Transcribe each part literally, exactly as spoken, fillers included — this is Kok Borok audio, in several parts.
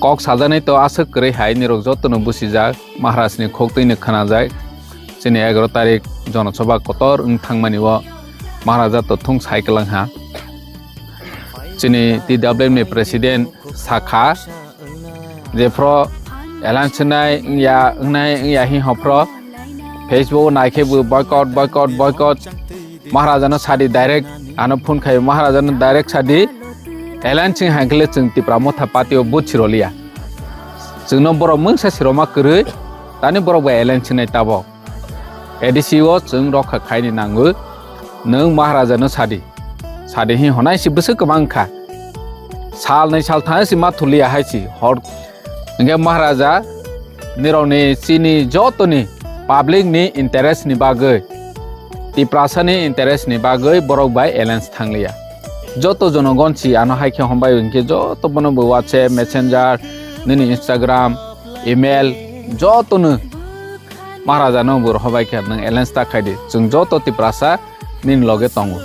Kok sajaknai to aswk kwrwi hai nirok jotono bwsijak, Maharajni khok twino khwnajak. Chini egaroh tarik Jonosabha kotor wng thangmani o Maharaja to thung sai kwlang ha. Chini T W F ni president sakha, jephro alliance wngnai wngya, wngnai wngya hi hophro Facebook naikhe bo boycott, boycott, boycott. Maharajano sadi direct, ano phone khai Maharajano direct sadi, alliance wng hai khle chwng Tipra Motha Party o vote siroliya. Chwngno borok mungsa siroma kwrwi, tani borok bai alliance wngnai tabok. A D C o chwng rokha khaini nango, nwng Maharajano sadi. Sadi hi honai si bwswk kwbang kha. Sal nai sal thang si ma thuliya hai si. Hor hwnkhe Maharaja nirokni chini jotoni public ni interest ni bagwi, Tiprasa ni interest ni bagwi borok bai alliance thangliya. Joto jonogon si ano hai khe hombai hwnkhe joto bono bo WhatsApp, Messenger, nini Instagram, email, jotono Maharaja no bo rohorbai kha, nwng alliance ta khai di. Chwng joto Tiprasa nini loge tongo.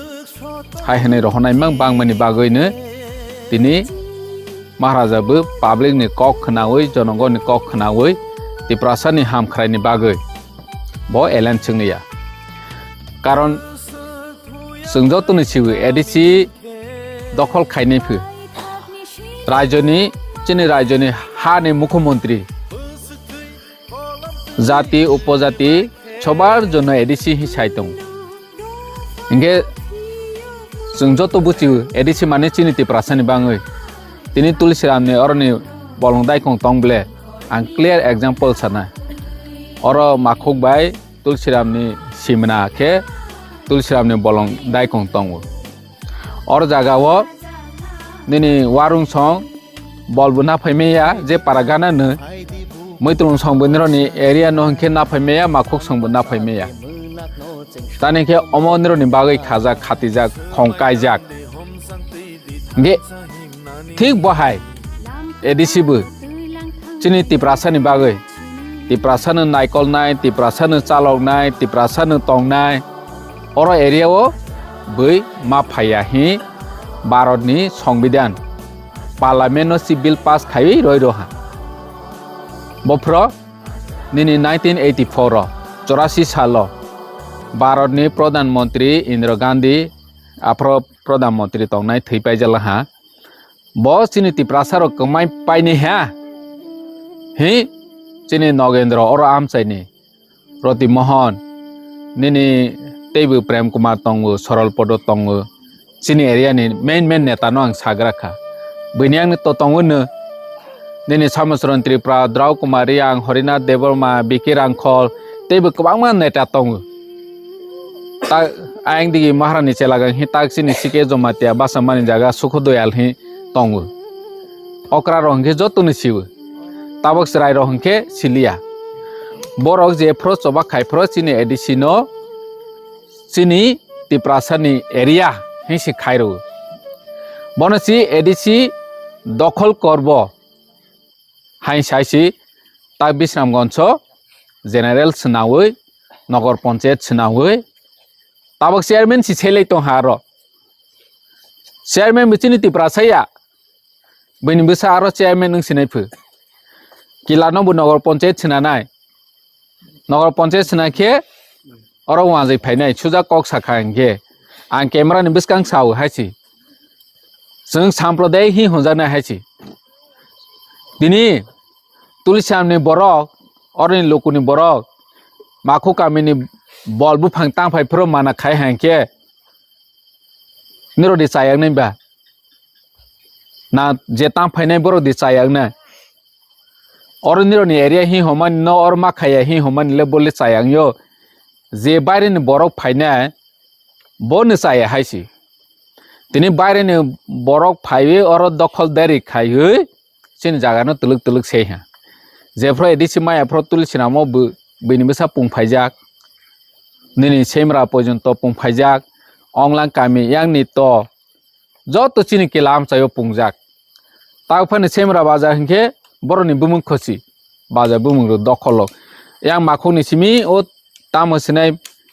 Hai hwnwi rohornai mang bangmani bagwino tini Maharaja bo public ni kok khwnawi, jonogoni kok khwnawi, Tiprasa ni hamkhrai ni bagwi bo alliance chwngliya. Karon chwng jotoni siwi A D C dokhol khainai phu. Rajyoni, chini rajyoni hani mukhyamantri, jati, upojati, sobar jonno A D C hi sai tongo. Hinkhe chwng joto buchio A D C mane chini Tiprasani bangwi. Tini Tulsiramni oroni bolong daikong tong ble, ang clear example sana. Oro Makhuk bai Tulsiramni simna khe Tulsiramni bolong daikong tongo. Or jagao nini warung song bolbo naphai maya je para gana no. Muitrung song bo nironi area no hinkhe naphai maya, Makhuk song bo naphai maya. Tani khe omo nironi bagwi khajak, khatijak, khong kaijak. Hinkhe thik bo hai A D C bo chini Tiprasani bagwi, Tiprasano naikolnai, Tiprasano chaloknai, Tiprasano tongnai, oro area o bui ma phaiya hi Bharatni Songbidan, Parliament no si bill pass khaiwi roi roha. Bophro nini nineteen eighty-four o, chorasi salo Bharatni Pradhan Mantri Indira Gandhi, aphro Pradhan Mantri tongnai thwi paijala ha. Bo chini Tiprasa rok kwmai paini ha. Hi chini Nogendra oro amchaini Roti Mohan, nini teibo Prem Kumar tongo, Sorol Podo tongo. Chini area ni main main neta no ang sagra kha. Buini ang to tongo no. Nini Samosron Tripura, Drau Kumar Riang, Horinath Debbarma, Biki Rangkhol, teibo kwbangma neta tongo. Ta ayang digi Maharani chelagang hi tak chini C K Jamatia basa mani jaga Sukhu Doyal hi tongo. Okra rok hinkhe joto ni siwo. Tabok chwrai rok hinkhe siliya. Borok je phro choba khai phro chini A D C no chini Tiprasa ni area hi si khai rwo. Bono si A D C dokhol korbo. Hai sai si tak Bisramganjo general swnawi, Nogor Panchayat swnawi, tabok chairman si selai tong ha aro. Chairman bo chini Tiprasa ya, bini bwsa aro chairman wng sinai phu. Kila no bo Nogor Panchayat swnanai. Nogor Panchayat swnai khe oro wanjwi phainai, suja kok sakha hinkhe. Ang camera ni bwskang sao hai si. Chwng samprodayik hi hwnjaknai hai si. Tini Tulsiram ni borok, oroni luku ni borok, Makhuk kami ni bol buphang tangphai phuru mana khai hai khe nirok ni chayang nai ba. Na je tam phainai borok di chaya wngnai. Oro nirokni area hi homani no oro ma khaya hi homani le bole chaya wngyo. Je baire ni borok phainai bo no chaya hai si. Tini baire ni borok phaiwi oro dokhol deri khaiwi chini jaga no twlwk twlwk sei ha. Jephru A D C maya phru tuli sinamo bini bwsa pung phaijak. Nini semra porjonto pung phaijak. Onglang kami yang ni to joto chini kela amchaio pungjak. Tabuk phani Semra bazar hinkhe borokni bumung khosi, bazar bumung rok dokholo. Yang makhukni simi o tamo sinai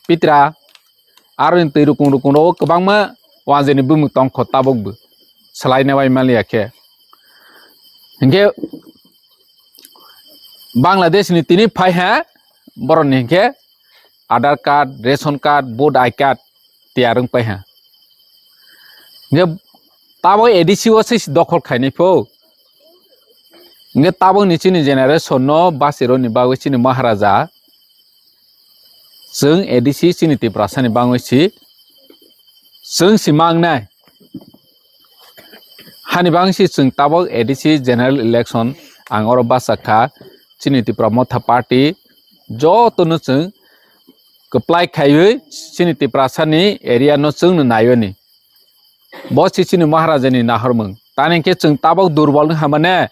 pitra, aroni twi rukung rukung rogo kwbangma wanjani bumung tongkho tabukbo swlaina bai maliya khe. Hinkhe Bangladeshni tini phai ha borokni hinkhe Aadhaar card, ration card, vote I card tiyar wng pai ha. Hinkhe tabuk A D C o se dokhol khainai pho. Hinkhe tabukni chini generation no bachirokni bagwi chini Maharaja chwng A D C chini Tiprasani bagwi si chwng si mangnai. Hani bagwi si chwng tabuk A D C general election ang oro bachak kha chini Tipra Motha Party jotono chwng kwplai khaiwi chini Tiprasani area no chwngno naiwi ni. Bo si chini Maharajani nahormung. Tani khe chwng tabuk durbol wng hamane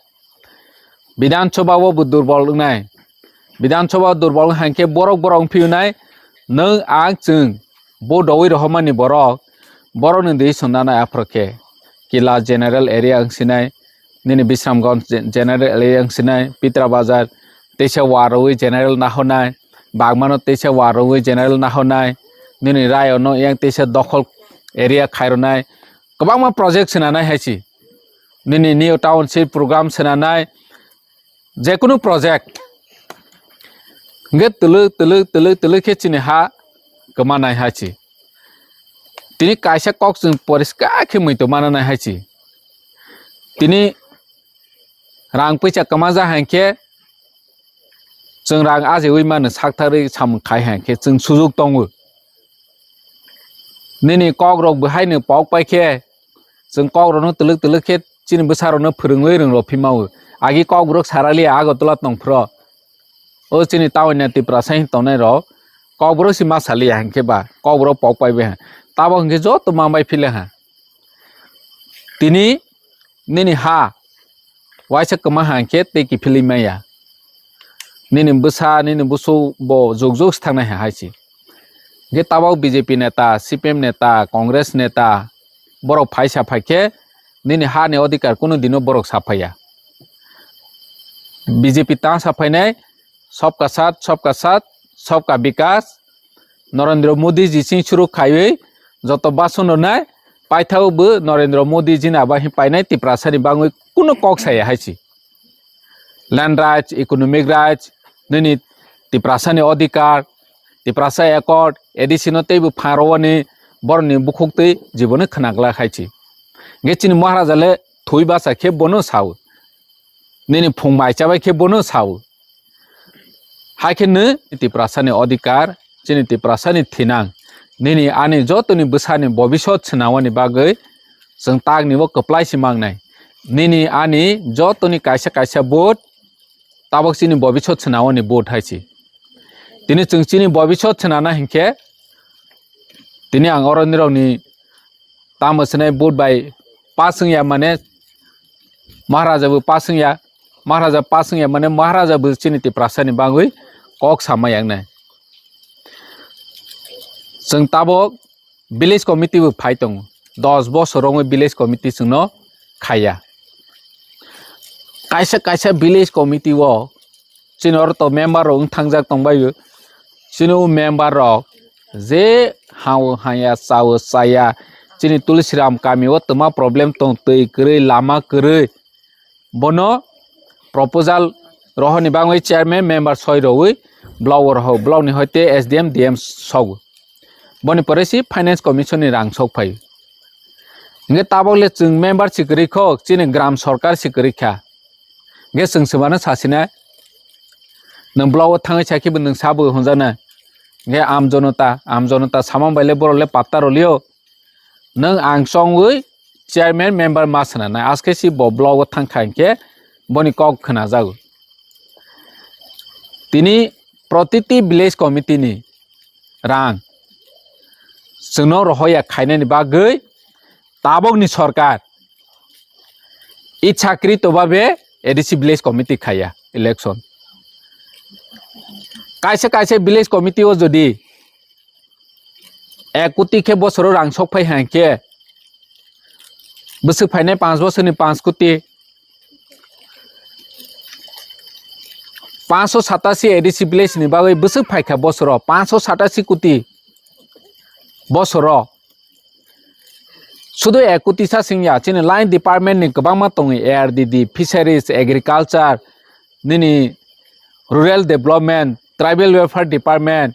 Bidhan Sabha o bo durbol wngnai. Bidhan Sabha durbol wng hankhe borok borok wng phiunai nwng ang chwng bo dowi rohormani borok borokni decision nanai aphuru khe Kila general area wng sinai nini Bisramganj general area wng sinai Pitra Bazar teisa warwi general nahornai Bagmano teisa warwi general nahornai nini Rayono yang teisa dokhol area khairwnai kwbangma project swnanai hai si nini new township program swnanai jekunu project hingke twlwk twlwk twlwk twlwk khe chini ha kwmanai hai si tini kaisa kok chwng poriskar khe muitu mananai hai si tini rang puisa kwmajak hai khe chwng rang ajiwi mano saktharwi samung khai hai khe chwng sujuk tongo. Nini kokrok bo haino pok pai khe, chwng kokrokno twlwk twlwk khe chini bwsarokno phwrwngwi rwngrok phimao. Agi kokborok saraliya Agartala tongphuru. O chini town ni Tiprasa hin tongnai rok kokborok si ma saliya hinkhe ba kokborok pok pai bai ha. Tabok hinkhe joto ma bai phile ha. Tini nini ha waisa kwma ha hinkhe tei kiphilwi maya. Nini bwsa, nini busu bo juk juk se thangnai ha hai si. Hinkhe tabok B J P neta, C P M neta, Congress neta, borok phaisa phai khe nini ha ni odhikar kunu dino borok sa phaiya. B J P ta sa phainai, sabka saath, sabka saath, sabka bikas, Narendra Modi ji sing suru khaiwi joto bason rwnai, paithao bo Narendra Modi ji ni abo hin painai Tiprasa ni bangwi kunu kok saya hai si. Land rights, economic rights, nini Tiprasa ni odhikar, Tiprasa Accord, A D C no teibo phan rwani borokni bukhuk twi jibono khwnaglak hai si. Hinkhe chini Maharaja le thwi basa khe bono sao. Nini phung mai chabai khe bono sao. Hai khe nw Tiprasa ni odhikar, chini Tiprasa ni thinang. Nini ani jotoni bwsani bobisot swnamani bagwi chwng takni bo kwplai si mangnai. Nini ani jotoni kaisa kaisa vote tabok chini bobisot swnamani vote hai si. Tini chwng chini bobisot swnana hinkhe tini ang oro nirokni tamo swnai vote bai pass wngya mane Maharaja bo pass wngya, Maharaja pass wngya mane Maharaja bo chini Tiprasa ni bagwi kok sama yaknai. Chwng tabok village committee bo phai tongo, dos bosor romwi village committee chwngno khaiya. Kaisa kaisa village committee o chini oro to member rok wng thangjak tongbaio. Chini o member rok je hao haya, chao chaya, chini Tulsiram kami o twma problem tong, twi kwrwi, lama kwrwi, bono proposal rohorni bagwi chairman member soi rwwi block o rohor, block ni hoite S D M, D M sogo. Boni pore si finance commission ni rang sok phai. Hinkhe tabok le chwng member si kwrwi kho, chini gram sorkar si kwrwi kha. Hinkhe chwng swmano sasina nwng block o thangwi sakhe bo nwng sabo hwnjakna. Hinkhe am jonota, am jonota samang bai le borok le patta rwlio. Nwng ang chongwi chairman member ma swnamnai, askhe si bo blogo thangkha hinkhe boni kok khwnajago. Tini protiti village committee ni rang chwngno rohoya khainani bagwi tabokni sorkar ichhakrito babe A D C village committee khaiya election. Kaisa kaisa village committee o jodi ek koti khe bosoro rang sok phai hai khe bwswk phainai panch bosorni panch koti, panchsho satasi A D C village ni bagwi bwswk phaikha bosoro panchsho satasi koti bosoro. Sudu ek koti sa singya, chini line department ni kwbangma tongo, A R D D, fisheries, agriculture, nini rural development, tribal welfare department,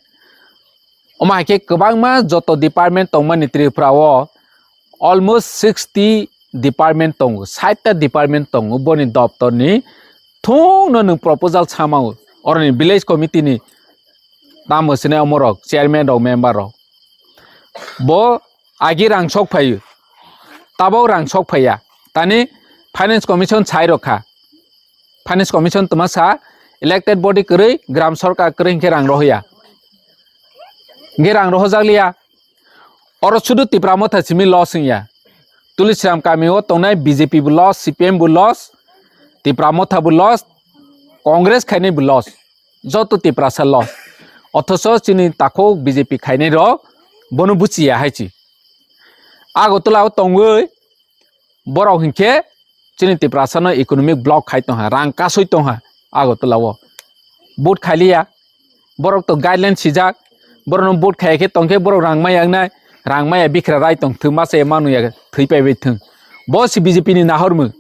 omo hai khe kwbangma joto department tongmani Tripura o almost sixty department tongo, sait ta department tongo, boni doptor ni thung no nwng proposal sama o, oroni village committee ni tamo sini omorok chairman rok member rok. Bo agi rang sok phaio, tabok rang sok phaiya. Tani finance commission sai rokha. Finance commission tuma sa elected body kwrwi, gram sorkar kwrwi hinkhe rang rohoya. Hinkhe rang rohojak liya. Oro sudu Tipra Motha simi loss wngya. Tulisram kami o tongnai B J P bo loss, C P M bo loss, Tipra Motha bo loss, Congress khainai bo loss. Joto Tiprasa loss. Othoso chini takhuk B J P khainai rok bono buchiya hai chi. Agartala o tongwi borok hinkhe chini Tiprasa no economic block khai tongha, rang kasui tongha Agartala o. Vote khailiya, borok to guideline sijak, borok no vote khaiya khe tongkhe borok rang maya wngnai, rang maya bikra rai tong thung, masa ya manu ya thwi pai bai thung. Bo si B J P ni nahormung.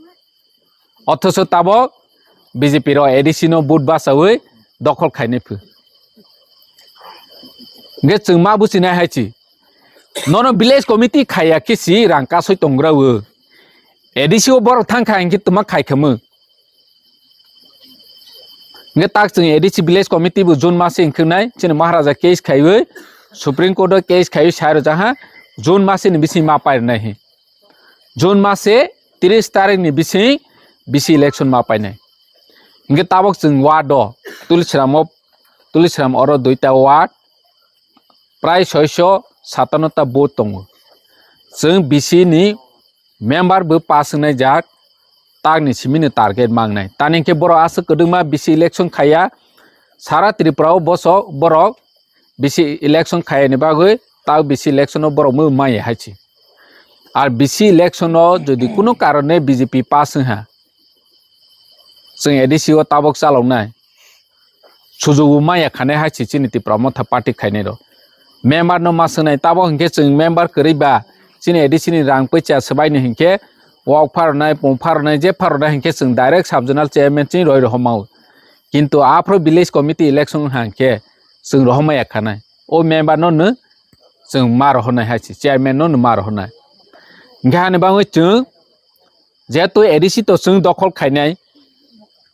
Othoso tabok B J P rok A D C no vote bachawi dokhol khainai phu. Hinkhe chwng ma buchinai hai chi. Nono village committee khaiya khe si rang kasui tongra o. A D C o borok thang kha hinkhe tuma khai khamu. Hinkhe tak chwng A D C village committee bo June mase hinkhe nai chini Maharaja case khaiwi Supreme Court o case khaiwi sai rwjak ha June mase ni bising ma pai rwnai hi. June mase tris tarik ni bising B C election ma painai. Hinkhe tabok chwng ward o Tulisram o, Tulisram oro duita ward, prai soisho satanno ta vote tongo. Chwng B C ni member bo pass wngnai jak, tak ni simi ni target mangnai. Tani hinkhe borok aswk kwdwkma B C election khaiya, sara Tripura o bosok borok B C election khaiya ni bagwi tak B C election o borok mui maya hai chi. Ar B C election o jodi kunu karone B J P pass wngha, chwng A D C o tabok chaloknai. Sujugu maya khanai hai si chini Tipra Motha party khainai rok. Member no ma swngnai, tabok hinkhe chwng member kwrwi ba chini A D C ni rang poicha swbai ni hinkhe wak pharwnai, pung pharwnai, je pharwnai hinkhe chwng direct sub zonal chairman chini roi rohorma o. Kintu aphuru village committee election wngkha hinkhe chwng rohormaya khanai. O member no no chwng ma rohornai hai si, chairman no no ma rohornai. Hinkhe hani bagwi chwng jehetu A D C to chwng dokhol khainai,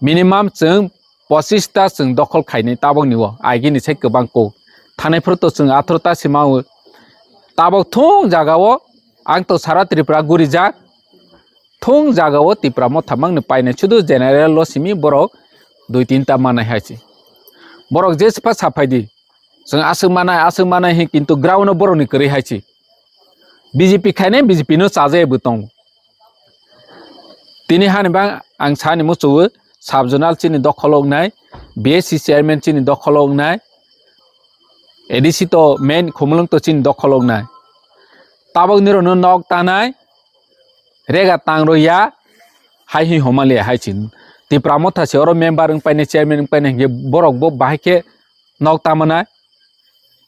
minimum chwng pochis ta chwng dokhol khainai tabok ni o, agini sai kwbang kok. Thanai phuru to chwng atharo ta sima o. Tabok thung jaga o ang to sara Tripura gurijak. Thung jaga o Tipra Motha mang ni painai, sudu general lo simi borok dui tin ta manai hai si. Borok je sipha saphai di. Chwng aswk manai, aswk manai hi, kintu ground o borok ni kwrwi hai si. B J P khainai B J P no chajai bo tongo. Tini hani bang ang sani muchungo sub zonal chini dokholo wngnai, B S C chairman chini dokholo wngnai, A D C to main khumulwng to chini dokholo wngnai. Tabok nirokno nok tanai, rega tang rwya, hai hi homaliya hai chin. Tipra Motha se oro member wng painai, chairman wng painai hinkhe borok bo bahai khe nok tamanai.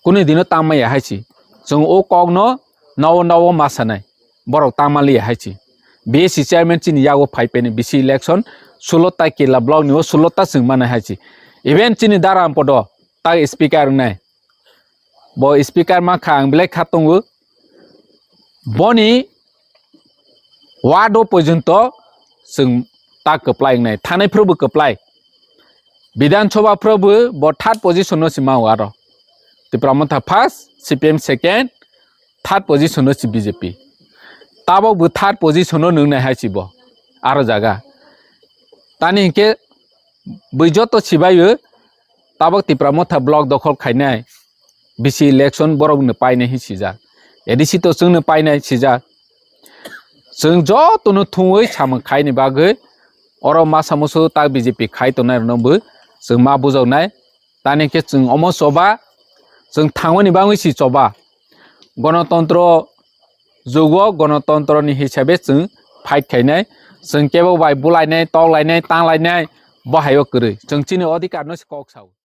Kunu dino tangmaya hai si. Chwng o kokno nowo nowo ma sanai. Borok tangmaliya hai si. B S C chairman chini yago phai peni B C election sulo ta Killa block ni o sulo ta chwng manai hai si. Even chini Dara Ampodo ta speaker wngnai. Bo speaker ma kha ang belai kha tongo. Boni ward o porjonto chwng ta kwplai wngnai. Thanai phuru bo kwplai. Bidhan Sabha phuru bo, bo third position no si ma o aro. Tipra Motha first, C P M second, third position no si B J P. Tabok bo third position o nung nai hai si bo aro jaga. Tani hinkhe bui joto sibai o tabok Tipra Motha block dokhol khainai, bisi election borok no painai hin sijak, A D C to chwng no painai sijak. Chwng joto no thungwi samung khaini bagwi oro masa musu tak B J P khai tongnai rokno bo chwng ma bujaknai. Tani khe chwng omo choba, chwng thangmani bagwi si choba. Gonotontro jugo gonotontroni hisabe chwng fight khainai. Chwng kebo bai bulainai, toklainai, tanglainai, bo hai o kwrwi. Chwng chini odhikar no se kok sao.